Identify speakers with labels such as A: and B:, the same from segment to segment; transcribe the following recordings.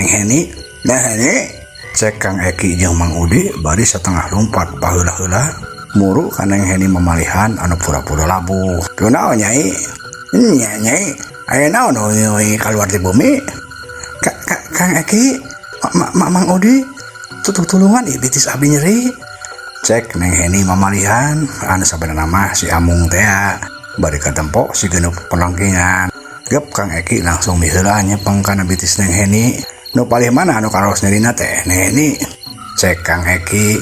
A: Neng Heni. Neng Heni, cek Kang Eki jeung Mang Udi bari satengah lumpat paheula-heula muru ka Neng Heni mamalihan anu pura-pura labuh. Kunaon Nyai? Nya Nyai, aya naon nu kaluar ti bumi? Kang Eki, Mang Udi, tutulungan ieu bitis abdi nyeri. Cek Neng Heni mamalihan anu sabenerna mah si Amung teh bari katempo si genep pelangkingan. Gep Kang Eki langsung miheulaan nyepeng kana bitis Neng Heni. Nu palih mana anu karaos nyerina teh Neng Heni? Cek Kang Eki.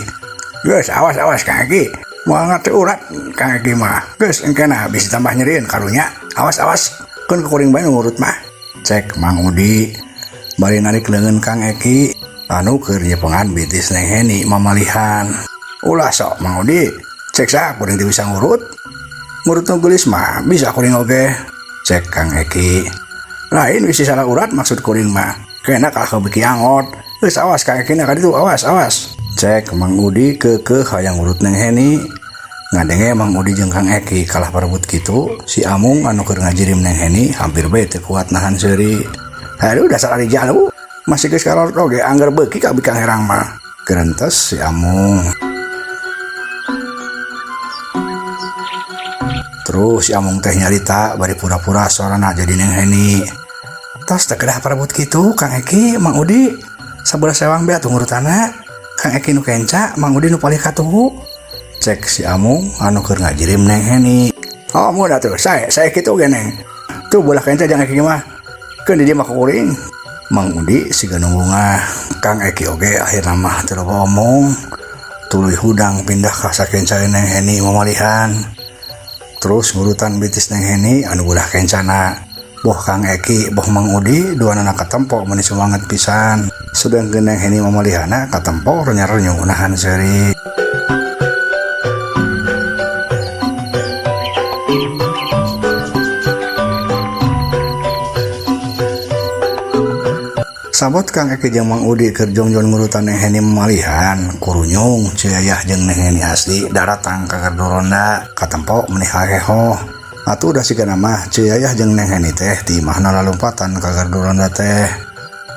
A: Geus awas awas Kang Eki, moal ngarti urat Kang Eki mah. Geus engkena bisi tambah nyerieun karunya. Awas awas, keun kuring bae nu ngurut mah. Cek Mang Udi bari narik leungeun Kang Eki anu keur nyepengan bitis Neng Heni mamalihan. Ulah sok Mang Udi, cek saha kuring teu bisa ngurut. Ngurut nu geulis mah bisa kuring oge. Cek Kang Eki. Lain bisi salah urat maksud kuring mah. Kena kalah beuki angot. Geus awas Kang Eki na ka ditu, awas awas. Cek Mang Udi keukeuh hayang ngurut Neng Heni. Ngadenge Mang Udi jeung Kang Eki kalah parebut kitu, si Amung anu keur ngajirim Neng Heni hampir bae teu kuat nahan seuri. Aduh dasar ari jalu, masih geus kalorot oge angger beuki ka bikang herang mah. Gerentes si Amung. Terus si Amung teh nyarita bari pura-pura sorana jadi Neng Heni. Tos teu kedah parebut kitu Kang Eki, Mang Udi. Sabelah sewang be atuh ngurutana. Kang Eki nu kenca, Mang Udi nu palih katuhu. Cek si Amung anu keur ngajirim Neng Heni. Oh mun atuh, sae kitu ge Neng. Tuh belah kenca jeung Eki mah. Keun di dieu mah kuring. Mang Udi siga nu bungah. Kang Eki oge akhirna mah teu loba omong. Tuluy hudang pindah ka sakenca Neng Heni mamalihan. Terus ngurutan bitis Neng Heni anu belah kencana. Boh Kang Eki, boh Mang Udi, duanana katempo meuni sumanget pisan. Sedangkeun Neng Heni mamalihana katempo renya-renyu nahan seuri. Sabot Kang Eki jeung Mang Udi keur jongjon ngurutan Neng Heni mamalihan, kurunyung Ceu Yayah jeung Neng Heni asli daratang ka gardu ronda, katempo meuni haheho. Atuh udah sigana mah Ceu Yayah jeung Neng Heni teh ti imahna lalumpatan ka gardu ronda teh.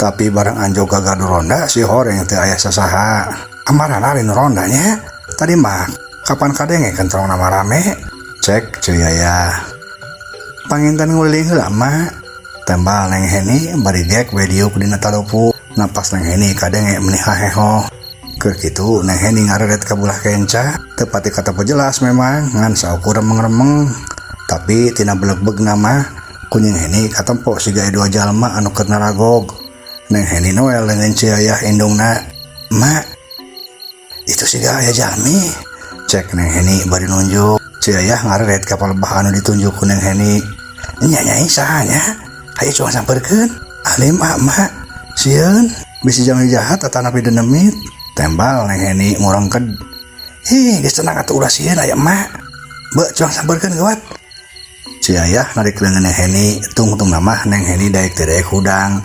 A: Tapi barang anjog ka gardu ronda si horeng teu aya sasaha. Amarana lain ronda nya. Tadi mah kapan kadenge kentrongna mah rame? Cek Ceu Yayah. Panginten nguliling heula mah. Tembal Neng Heni bari gek we diuk dina talupu. Napas Neng Heni kadenge meuni haheho. Keur kitu Neng Heni ngareret ka bulah kenca. Teu pati katempo jelas memang ngan saukur remeng-remeng. Tapi tina belegbegna mah kunying Heni katempo siga dua jalma anu keur naragog. Neng Heni noel leungeun Ceu Yayah indungna. Ma, itu siga aya jalmi. Cek Neng Heni bari nunjuk. Ceu Yayah ngareret ka palebah anu ditunjuk ku Neng Heni. Nya nyai saha nya? Hayu cuang sampeurkeun. Alim ah ma, sieun bisi jalmi jahat atanapi denemit. Tembal Neng Heni ngurengked. Hih, geus tenang atuh ulah sieun aya emak. Beuh cuang sampeurkeun gawat. Ceu Yayah narik leungeun Neng Heni, tungtungna mah Neng Heni daek teu daek hudang.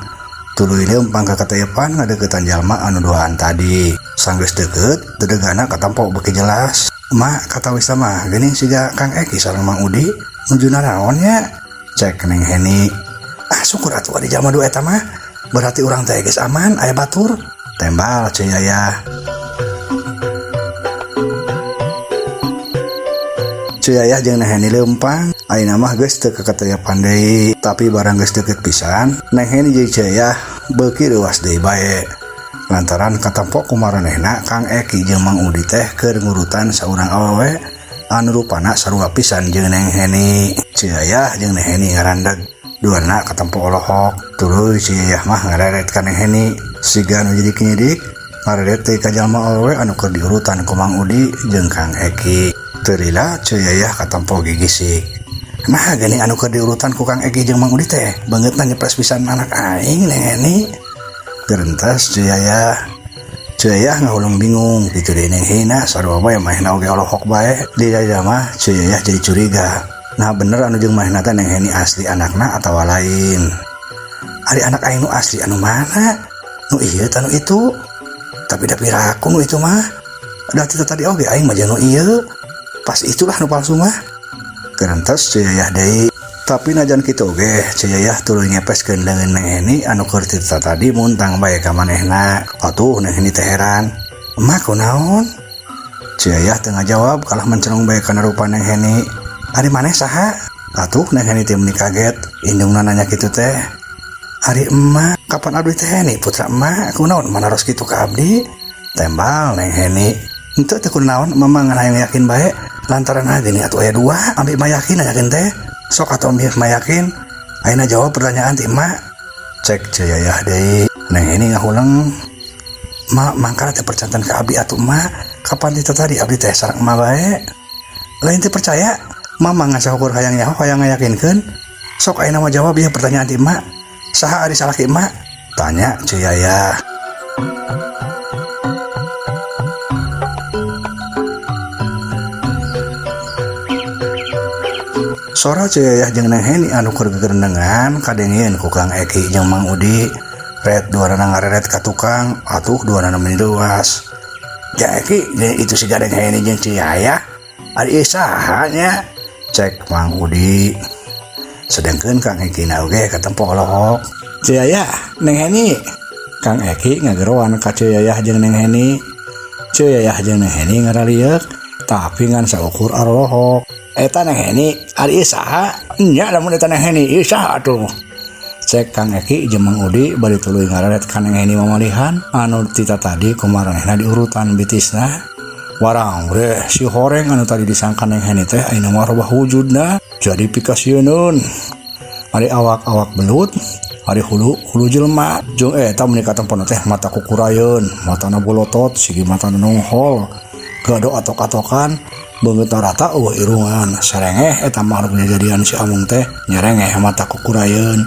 A: Tuluy leumpang ka kateyepan ngadeuketan jalma anu duaan tadi. Sanggeus deukeut, dedegana katempo beuki jelas. Mak katawis mah geuning siga Kang Eki sareng Mang Udi nuju naraon nya? Cek Neng Heni. Ah syukur atuh ari jalma dua eta mah. Berarti urang teh geus aman aya batur. Tembal Ceu Yayah. Ceu Yayah jeung Neng Heni leumpang, ayeuna mah geus teu kakateyepan deui. Tapi barang geus deukeut pisan, Neng Heni jeung Ceu Yayah beuki leuwas deui bae. Lantaran katempo ku maranehna Kang Eki jeung Mang Udi teh keur ngurutan saurang awewe anu rupana sarua pisan jeung Neng Heni. Ceu Yayah jeung Neng Heni ngarandeg, duana katempo olohok. Tuluy Ceu Yayah mah ngareret ka Neng Heni, siga nu jadi kinyidik ngareret teh ka jalma awewe anu keur diurutan ku Mang Udi jeung Kang Eki. Teu lila Ceu Yayah katempo gigisik. Nah geuning anu keur diurutan ku Kang Eki jeung Mang Udi teh beungeutna nyepres pisan anak aing Neng Heni. Gerentes Ceu Yayah. Ceu Yayah ngahuleng bingung kitu deui Neng Heni sarua bae manehna oge olohok bae. Di dada mah Ceu Yayah jadi curiga. Nah bener anu jeung manehna teh Neng Heni asli anakna atawa lain. Ari anak aing nu asli anu mana? Nu ieu tah nu itu. Tapi da piraku nu itu mah. Da ti tadi oge aing mah jeung nu ieu. Pas itulah nu palsu mah. Gerentes Ceu Yayah deui. Tapi najan kitu oge Ceu Yayah tuluy ngepeskeun leungeun Neng Heni anu keur ti tatadi muntang bae ka manehna. Atuh Neng Heni teh heran. Emak kunaon? Ceu Yayah teu ngajawab kalah mencelong bae kana rupa Neng Heni. Ari maneh saha? Atuh Neng Heni teh meuni kaget indungna nanya kitu teh. Ari emak, kapan abdi teh Heni putra emak, kunaon emak naros kitu ka abdi? Tembal Neng Heni. Henteu teu kunaon emak mah ngan hayang yakin bae lantaran ah geuning atuh aya dua, ambi emak yakin nanyakeun teh. Sok atuh ambi emak yakin. Ayeuna jawab pertanyaan ti emak. Cek Ceu Yayah deui. Neng Heni ngahuleng. Mak mangkana teu percanten ka abdi atuh emak, kapan ti tatadi abdi teh sareng emak bae. Lain teu percaya, emak mah ngan saukur hayang nyaho hayang ngayakinkeun. Sok ayeuna mah jawab ieu pertanyaan ti emak. Saha ari salaki emak? Tanya Ceu Yayah. Sora Ceu Yayah jeung Neng Heni anu keur gegerendengan kadengeun ku Kang Eki jeung Mang Udi. Red duanana ngareret ka tukang, atuh duanana meni leuas. Ja Eki jeung itu si Neng Heni jeung Ceu Yayah, ari ieu saha nya? Cek Mang Udi. Sedengkeun Kang Eki na oge katempo olohok. Ceu Yayah, Neng Heni. Kang Eki ngageroan ka Ceu Yayah jeung Neng Heni. Ceu Yayah jeung Neng Heni ngaralieuk, tapi ngan saukur arolohok. Eta Neng Heni, ari ieu saha? Nya lamun eta Neng Heni, ieu saha atuh? Cek Kang Eki jeung Mang Udi bari tuluy ngareret ka Neng Heni mamalihan anu ti tatadi kumaranehna diurutan bitisna. Warang breh si horeng anu tadi disangka Neng Heni teh ayeuna mah robah wujudna jadi pikasieuneun. Ari awak-awak belut, ari hulu hulu jelema. Jeung eta meuni katempona teh mata kukurayeun, matana bolotot, sigi matana nonghol, gado atok-atokan, beungeutna rata eueuh irungan. Serengeh eta makhluk jajadian si Amung teh nyerengeh mata kukurayeun.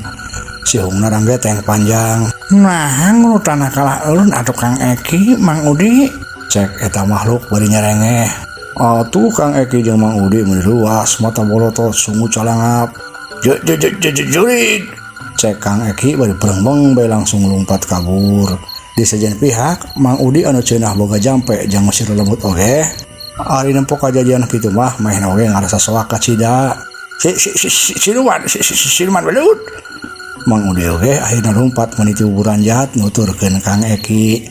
A: Sihungna ranggeteng panjang. Nah, ngurutana kalah eureun atuh Kang Eki, Mang Udi. Cek eta makhluk bari nyerengeh. Atuh Kang Eki jeung Mang Udi meuni luas, mata bolotot, sungu calangap. Jurig. Cek Kang Eki bari perengbeng bae langsung lumpat kabur. Di sejen pihak, Mang Udi anu ceunah boga jampe jang ngusir lelembut oge. Ari nempo kajadian kitu mah manehna oge ngarasa soak kacida. Si si si si siluman, si si siluman belut. Mang Udi oge akhirna lumpat meniti buburan jahat nuturkeun Kang Eki.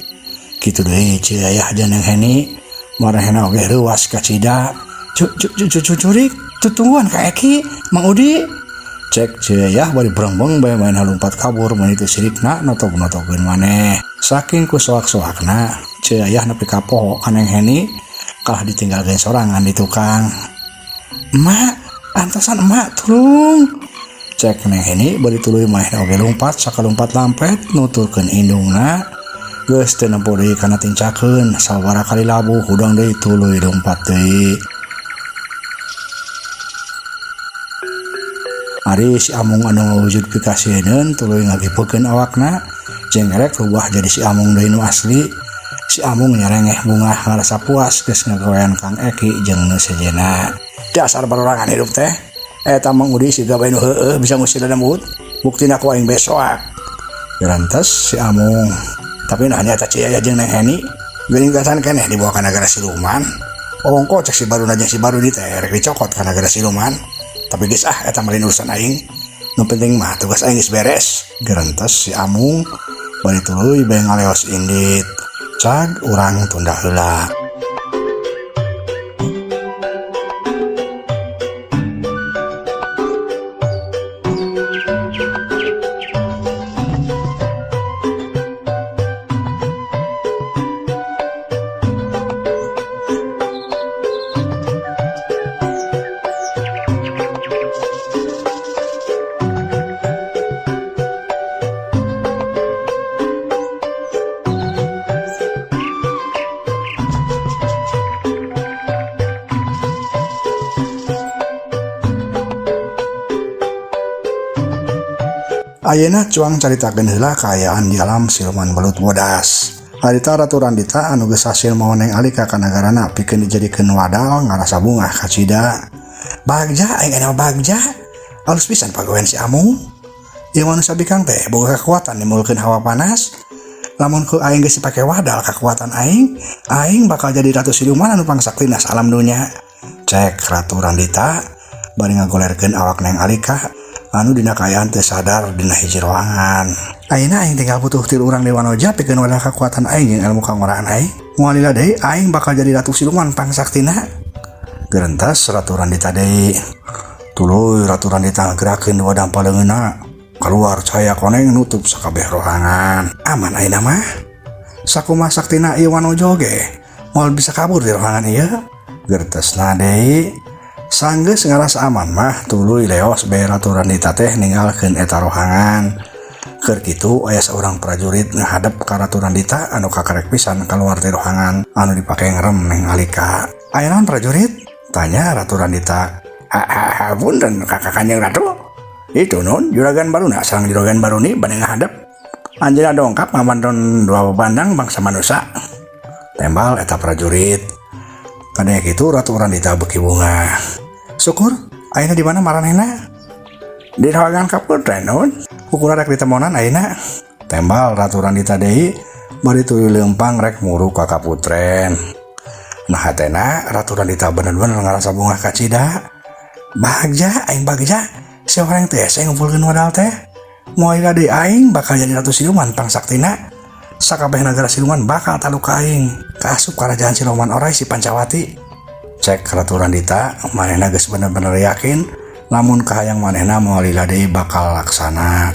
A: Kitu deui Ceu Yayah jeung Neng Heni, maranehna oge reuas kacida. Curik, tutungguan Kang Eki, Mang Udi. Cek Ceu Yayah bari berengbeng bae manehna lumpat kabur meniti sirikna notog-notogeun maneh. Saking ku soak-soakna, Ceu Yayah nepi ka poho ka Neng Heni kalah ditinggalkeun sorangan di tukang. Emak, antosan emak, tulung. Cek Neng Heni bari tuluy manehna oge lumpat sakalumpat lampet nuturkeun indungna. Geus teu nempo deui kana tincakeun, sababaraha kali labuh hudang deui tuluy lumpat deui. Ari si Amung anu ngawujud pikasieun tuluy ngagipekeun awakna, jeung rek rubah jadi si Amung deui nu asli. Si Amung nyerengeh bungah ngarasa puas geus ngagawean Kang Eki jeung nu sejenna. Dasar barorangan hidup teh. Eta Mang Udi siga bae nu heueuh bisa ngusir lembut. Buktina ku aing besoak. Gerantes si Amung. Tapi nah nya eta Ceu Yayah jeung Neng Heni geuning tacan keneh dibawa ka nagara siluman. Ongko cek si Baruna jeung si Barudi teh rek dicokot ka nagara siluman. Tapi geus ah eta mah lain urusan aing. Nu penting mah tugas aing geus beres. Gerantes si Amung bari tuluy bae ngaleos indit. Cag urang tunda heula. Ayeuna cuang caritakeun heula kaayaan di alam siluman belut bodas. Harita Ratu Randita anu geus hasil mawa Neng Alika ka nagarana pikeun dijadikeun wadal ngarasa bungah kacida. Bagja aing aya bagja. Alus pisan pagawean si Amung. Ieu manusia bikang teh boga kekuatan nimbulkeun hawa panas. Lamun ku aing geus dipake wadal kekuatan aing, aing bakal jadi ratu siluman anu pangsaktina alam dunya. Cek Ratu Randita bari ngagolerkeun awak Neng Alika. Anu dina kaayaan teu sadar dina hiji rohangan. Ayeuna aing tinggal butuh tilu urang di Wanoja pikeun wadah kakuatan aing jeung ilmu kangoraan aing. Moal lila deui aing bakal jadi ratu siluman pangsaktina. Gerentes Ratu Randita deui. Tuluy Ratu Randita ngagerakeun dua dampa leungeunna. Kaluar cahaya koneng nutup sakabeh rohangan. Aman ayeuna mah. Sakumaha saktina ieu Wanoja ge moal bisa kabur di rohangan ieu. Gertesna deui. Sanggeus ngarasa aman mah tuluy leos bae Ratu Randita teh ninggalkeun eta rohangan. Keur kitu aya saurang prajurit ngahadep ka Ratu Randita anu kakarek pisan kaluar ti rohangan anu dipake ngerem Neng Alika. Aya naon prajurit? Tanya Ratu Randita. Ha ha ha punten kakak Kanjeng Ratu. Itu nun juragan baruna sareng juragan baruni bade ngahadep. Anjeunna dongkap ngabanton dua bebandang bangsa manusa. Tembal eta prajurit. Kadang kitu Ratu Randita beuki bungah. Syukur, ayeuna di mana maranehna? Di ruangan kaputren nun. Ukur rek ditemonan ayeuna. Tembal Ratu Randita deui bari tuluy leumpang rek muru ka kaputren. Nah hatena Ratu Randita bener-bener ngarasa bungah kacida. Bagja aing bagja, si orang teh saya ngumpulkeun modal teh. Moal deui aing bakal jadi ratu siluman pangsaktina. Sakabeh nagara siluman bakal taluk ka aing. Kaasup karajaan siluman orai si Pancawati. Cek Ratu Randita, manehna geus bener-bener yakin lamun kahayang manehna moal lila deui bakal laksana.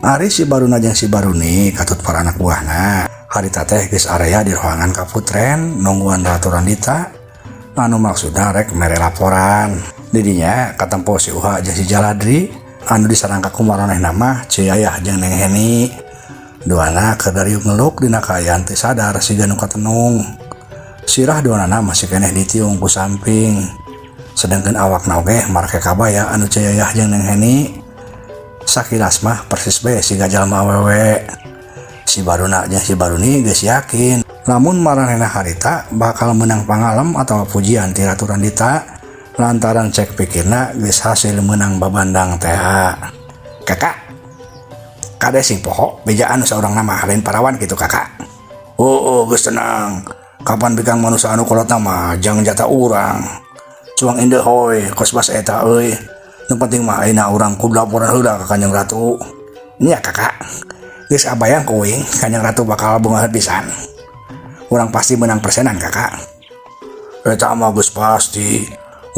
A: Ari si Baruna jeung si Baruni katut para anak buahna. Harita teh geus area di ruangan kaputren nungguan Ratu Randita anu maksudna rek mere laporan. Didinya katempo si Uha jeung si Jaladri anu disarangka ku maranehna mah Ceu Yayah jeung Neng Heni. Duana keur dariuk ngeluk dina kaayaan teu sadar siga nu katenung. Sirah duanana masih keneh ditiung ku samping. Sedangkeun awakna oge marake kabaya anu Ceu Yayah jeung Neng Heni. Sakilas mah persis bae siga jalma awewe. Si Baruna jeung si Baruni geus yakin lamun maranehna harita bakal menang pangalem atawa pujian ti Ratu Randita lantaran cek pikirna geus hasil menang babandang teh. Kakak, kade sing poho bejaan saurang nama lain parawan gitu kakak. Oh, geus tenang. Kapan bikang manusia anu kolotna mah jang jata urang. Cuang inde hoy kos bas eta euy. Nu penting mah ayeuna urang kudu laporan heula ka Kanjeng Ratu. Nya kakak, geus abayang kuing Kanjeng Ratu bakal bunga pisan. Urang pasti menang persenan kakak. Eta mah geus pasti.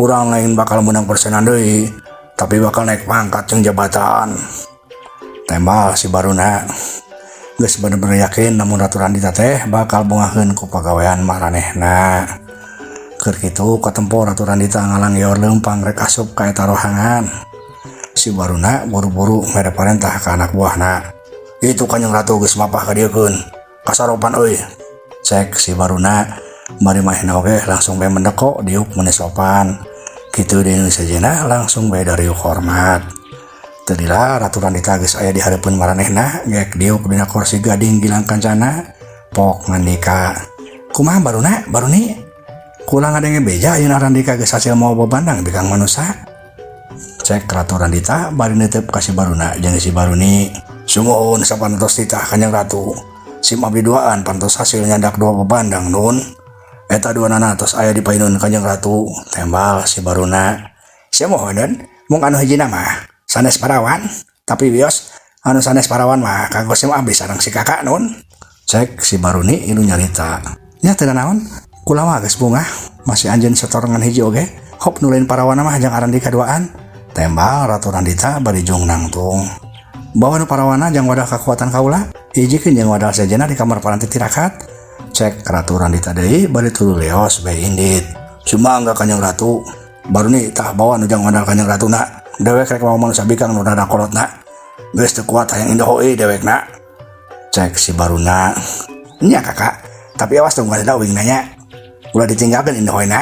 A: Urang lain bakal menang persenan deui, tapi bakal naik pangkat jeung jabatan. Tembal si Baruna. Geus bener-bener yakin namun Ratu Randita teh bakal bungaheun ku pagawean maranehna. Keur kitu katempo Ratu Randita ngalangyor leumpang rek asup ka eta rohangan. Si Baruna buru-buru mere parentah ka anak buahna. Itu Kanjeng Ratu geus mapah ka dieukeun. Kasaropan euy. Cek si Baruna bari manehna oge langsung bae mendeko diuk meuni sopan. Kitu deui nu sejenna langsung bae dariuk hormat. Teu lila Ratu Randita geus aya di hareupeun maranehna geek diuk dina kursi gading gilang kancana pok ngandika. Kumaha Baruna? Baruni? Kula ngadenge beja ayeuna Randika geus hasil mawa babandang bikang manusa. Cek Ratu Randita bari neuteup ka si Baruna jeung si Baruni. Sumuhun sapantos titah Kanjeng Ratu. Sim abdi duaan pantos hasil nyandak dua babandang nun. Eta dua nana tos aya di painun Kanjeng Ratu. Tembal si Baruna. Sumuhun mung anu hijina mah sanes parawan, tapi wios anu sanes parawan mah kanggo sim abdi sareng si kakak nun. Cek si Baruni ilu nyarita. Nya teu naon? Kula mah geus bungah, masih anjeun setorengan hiji oge. Hop nu lain parawana mah jang Arandika duaan. Tembal Ratu Randita bari jung nangtung. Bawa nu parawana jang wadah kakuatan kaula, hijikeun jeung wadah sejenna di kamar paranti tirakat. Cek Ratu Randita deui bari tuluy leos bae indit. Sumangga Kanjeng Ratu. Baruni tah bawa nu jang wadah Kanjeng Ratuna. Dewek rek mawa manusia bikang nu rada kolotna. Geus teu kuat hayang indah euy dewekna. Cek si Baruna. Nya kakak, tapi awas tong kada uing nanya. Ulah ditinggalkeun indah hoyna.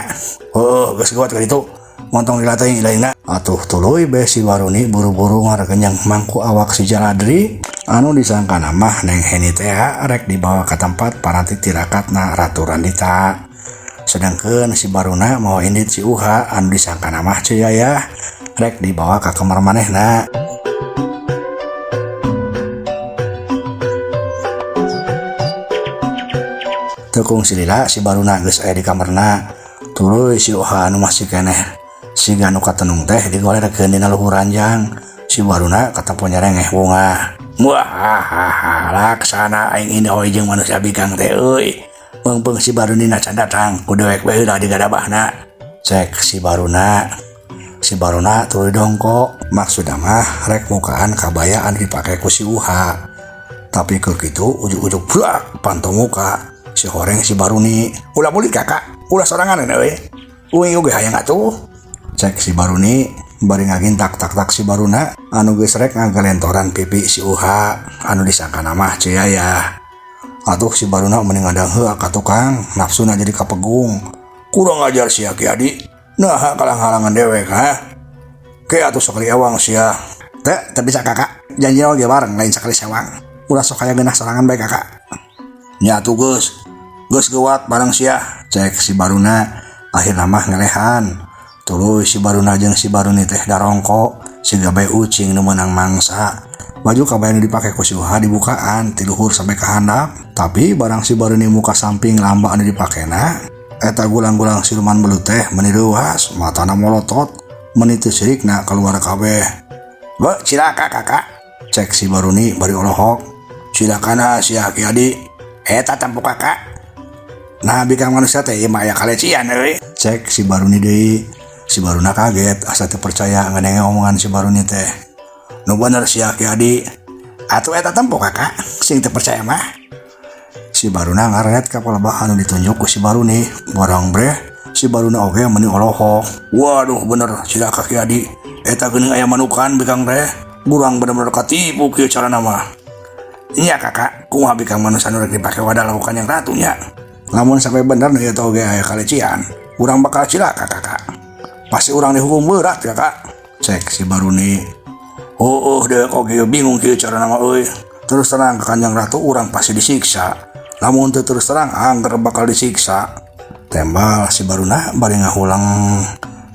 A: Heuh, geus kuat ka ditu. Montong dilateuing ilaina. Atuh tuluy bae si Baruni buru-buru ngaregenyang mangku awak si Jaladri anu disangkana mah Neng Heni teh rek dibawa ka tempat paranti tirakatna Ratu Randita. Sedangkeun si Baruna mawa indit si Uha anu disangkana mah Ceu Yayah rek dibawa ka kamar manehna. Teu kungsi lila si Baruna geus aya di kamarna. Tuluy si Uha anu masih keneh siga nu katenung teh digolerkeun dina luhur ranjang. Si Baruna katempo nyerengeh bungah. Muahahaha, laksana aing ini oy jeung manusia bikang teh euy. Meungpeung si Baruni na can datang, ku dewek we heula digadabahna. Cek si Baruna. Si Baruna tuluy dongko, maksudna mah rek mukaan kabaya anu dipake ku si Uha. Tapi keur kitu ujug-ujug blak panto muka. Si horeng si Baruni. Ulah mulit kakak, ulah sorangan euy. Uing oge hayang atuh. Cek si Baruni bari ngagintak tak-tak si Baruna anu geus rek ngagalentoran pipi si Uha anu disangkana mah Ceu Yayah. Atuh si Baruna meni ngadangheuk ka tukang, nafsuna jadi kapegung. Kurang ajar sia Ki Adi. Nah, kalang-halangan dewek ha. Ke atuh sakali ewang sia. Teu, teu bisa kakak. Janji oge bareng lain sakali sewang. Ulah sok aya geunah sorangan bae kakak. Nya atuh geus. Geus geuwat bareng sia. Cek si Baruna akhirna mah ngelehan. Tuluy si Baruna jeung si Baruni teh darongko siga bae ucing nu meunang mangsa. Baju kabaya nu dipake ku si Uha dibukaan ti luhur sampai ka handap. Tapi barang si Baruni muka samping lamba anu dipakena, eta gulang-gulang siluman belut teh meuni reuas, matana molotot, meuni teu sirikna keluar kabeh. Be, cilaka kakak. Cek si Baruni bari olohok. Cilakana sia Ki Adi. Eta tempo kakak. Nah, bikang manusia teh ieu mah aya kalecian euy. Cek si Baruni deui. Si Baruna kaget asa teu percaya ngadenge omongan si Baruni teh. Nu bener sia Ki Adi. Atuh eta tempo kakak, sing teu percaya mah. Si Baruna ngaret ka palebah anu ditunjuk ku si Baruni. Barang breh, si Baruna oge meuni olohok. Waduh bener cilaka Ki Adi. Eta geuning aya manukan bikang teh. Urang bener-bener katipu kieu carana mah. Nya kakak, kumaha bikang manusia nu rek dipake wadah lakukan yang ratunya. Lamun sampai bener nu ieu teh oge aya kalecian, urang bakal cilaka kakak. Pasti urang dihukum berat kakak. Cek si Baruni. Oh, dewek oge bingung kieu carana mah euy. Terus terang ke Kanjeng Ratu urang pasti disiksa. Lamun teu terus terang angger bakal disiksa. Tembal si Baruna bari ngahulang.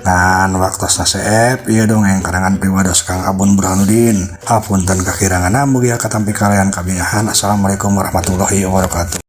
A: Ngan waktosna seep ieu dongeng karangan pribados Kang Abun Burhanuddin. Hapunten kakiranganna, mugia katampi kalian kabingahan. Assalamualaikum warahmatullahi wabarakatuh.